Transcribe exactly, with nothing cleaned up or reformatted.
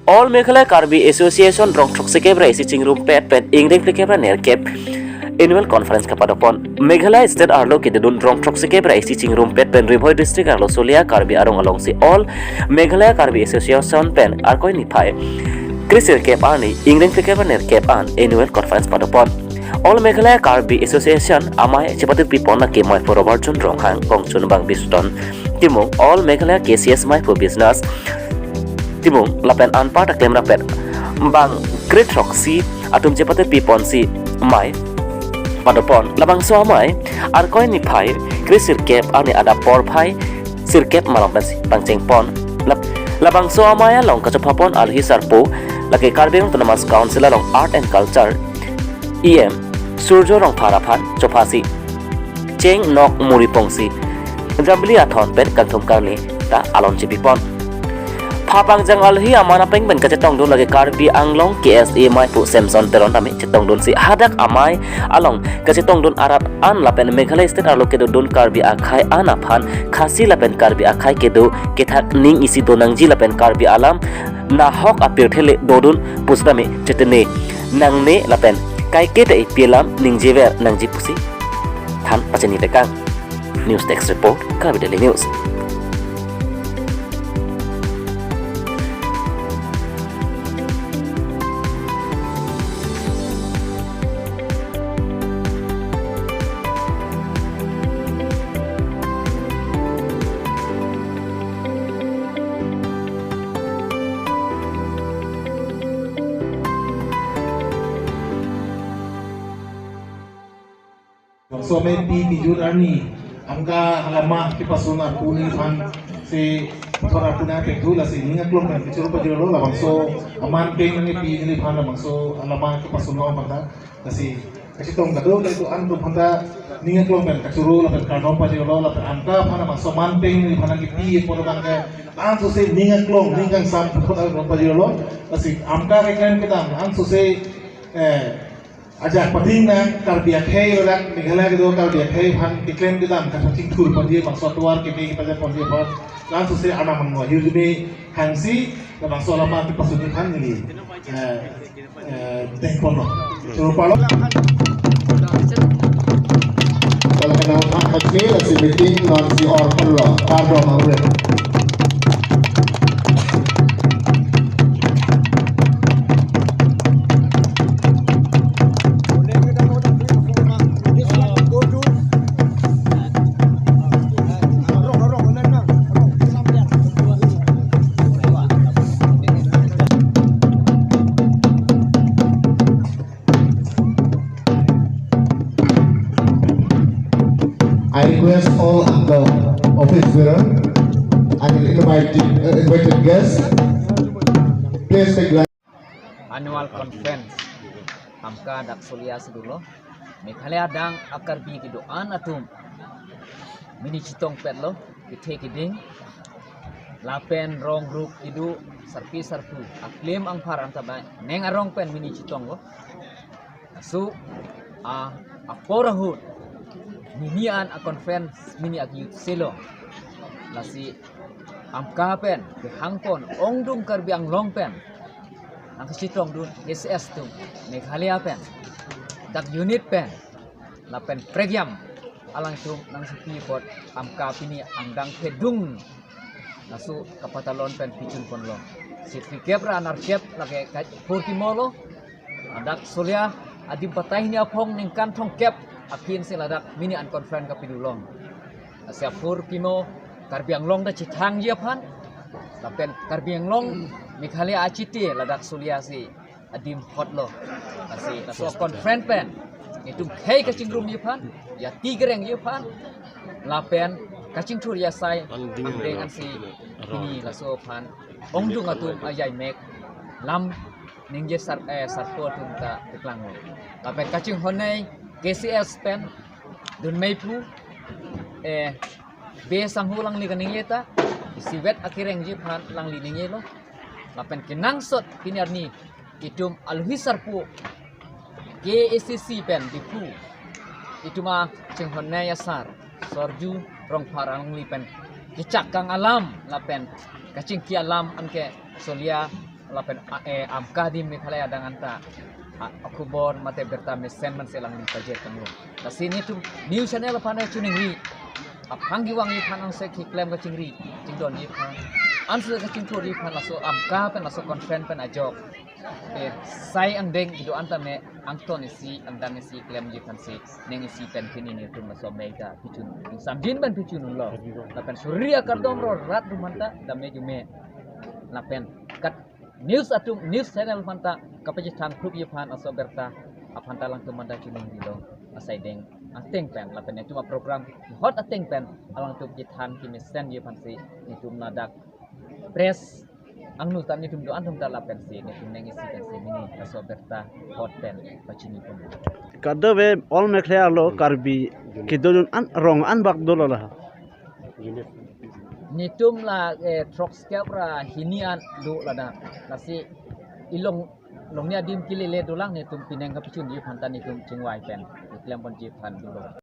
All Meghalaya Karbi Association rong throksikep ra isi chingrumpet pen ingdeng phlikep ra nerkep annual conference kapadopon. Meghalaya state arlo kedodun rong throksikep ra isi chingrumpet pen Ri Bhoi district arlo Solia Karbi Anglong alongsi All Meghalaya Karbi Association pen Arkoi niphai kresirkep arni ingdeng phlikep ra nerkep an annual conference padopon. All Meghalaya Karbi Association amei chepatupipon lake maiphu Robertson Ronghang, kongchunbang Bisuton Timung, All Meghalaya K C S maiphu Business Timung lapen anparta klemrapet bang kre throksi atum chepatupiponsi mei padopon. Labangso amei Arkoi niphai kresirkep arni adap porphai sirkep malom pensi pangchengpon. Lab-, labangso amei along kachophapon alohi sarpo lake Karbi Anglong Autonomous Council along Art and Culture E M Surjo Rongphar aphan chophasi cheng nok muri pongsi jambili athon pen kangthum karni ta alon chepipon. Phapangjang alohi aman apeng pen kachetongdun lake Karbi Anglong K S A maiphu Samson Teron tame chetongdunsi hadak amei along kachetongdun arat an lapen Meghalaya state arlo kedodun Karbi akhei an aphan Khasi lapen Karbi akhei kedo kethak ning isi donangji lapen Karbi alam nahok apirthe le dodun pusitame chetene nangne lapen kaiketa ipi alam ningjever nangji pusi than pachini tekang. News Desk Report, Karbi Daily News. Bangso amei pi pijut arni Amka alama kepasun arpu neliphan si thora puna pektu lasi ning aklong pen kechoro pajirlo. Labangso aman peng nangkepi neliphan labangso alama kepasun lo aphan ta lasi kachetong kado le tu an tu aphan ta ning aklong pen kechoro lapen kardom pajirlo lapen Amka aphan labangso aman peng neliphan nangkepi apor abang ke an sose ning aklong ning kangsam aphan kardom pajirlo. Lasi Amka keklem kedam an sose, eh, ajak pating nang Karbi akhei ladak Meghalaya kedo Karbi akhei aphan keklem kedam kachingthur ponji bangso atovar keme kepajan ponji aphan labangso si anam angno hirjume hangsi labangso alama kepasun aphan neli, eh, eh, dengponlo. Choro palo. Kalau kena utang kecil, si meeting non si or perlu, pardon, mangre. I request all the office bearer and invited, uh, invited guests, please take line. Annual Conference Amka dak Solia si dolo. Meghalaya adang a-Karbi kedo-an atum mini chetongpetlo, kethe keding lapen rong ruk kedo, sarpi sarpo aklem angphar anta bai neng arong pen mini chetonglo. Laso a, apor ahut mini an a-conference mini akiyut selo. Lasi Amka pen kehangpon ongdung Karbi Anglong pen nangkachetongdun K C S atum Meghalaya pen dak unit pen lapen prekjam alangtum nangsepi apot Amka pini angdeng kedung laso kapatalon pen pijun ponlo. Si phlikep ra nerkep lake ka-, phurkimo lo. Ladak Solia adim patai hini aphong ningkan thomkep aphi si ladak mini an conference kapidulong. Lasi aphurkimo Karbi Anglong ta chethangji aphan lapen Karbi Anglong Meghalaya achiti ladak Solia si adim hotlo. Lasi laso conference pen itum khei kachingrumji aphan, jati kerengji aphan lapen kachingthurji asai angdeng ansi pini laso aphan ongdung atum ajai mek lam ningje sar, eh, sarpo atum ta keklanglo. Lapen kachinghonnei K C S pen dunmeiphu, eh, Bey Sangho alangli kaningje ta isivet akerengji aphan alangli ningjelo. Lapen kenangsot pini arni itum alohi sarpo K A C C pen Diphu, itum achinghonnei asar Sorju Rongphar alangli pen kechak kang alam lapen kachingki alam anke Solia Lapen a- eh, Amka adim Meghalaya adang anta a- akhubor mate birta mesen man selang ning pajet kanglo. Lasi netum news channel aphan chiningri, aphan kevangji aphan, angse keklem kachingri, chingdonji aphan, angse kachingthurji aphan laso Amka pen laso conference pen ajok, eh, sai angdeng kedo-an tame angton isi angdang isi klemji aphansi neng isi pen pini netum laso mega pichun, samjin pen pichun unlo. Lapen suri akardom ro rat atum anta dam me jume. Lapen kat news atum, news channel aphanta kapachethang proof ji aphan laso birta aphanta alangtum anta chiningrilo asai deng ateng pen. Lapen netum aprogram hot ateng pen alangtum kethan kemesenji aphansi netum ladak press angno ta netum do-an atum ta lapensi netum neng isi pensi mini laso birta hot pen pachini pon. Kadokave all Meghalaya arlo Karbi kedodun an rong an bak dolo la. Netum la, eh, throkskep ra hini an do ladak. Lasi ilong longni adim kelele dolang, netum penang kapichunji aphanta netum chingvai pen keklem ponji aphan dolo.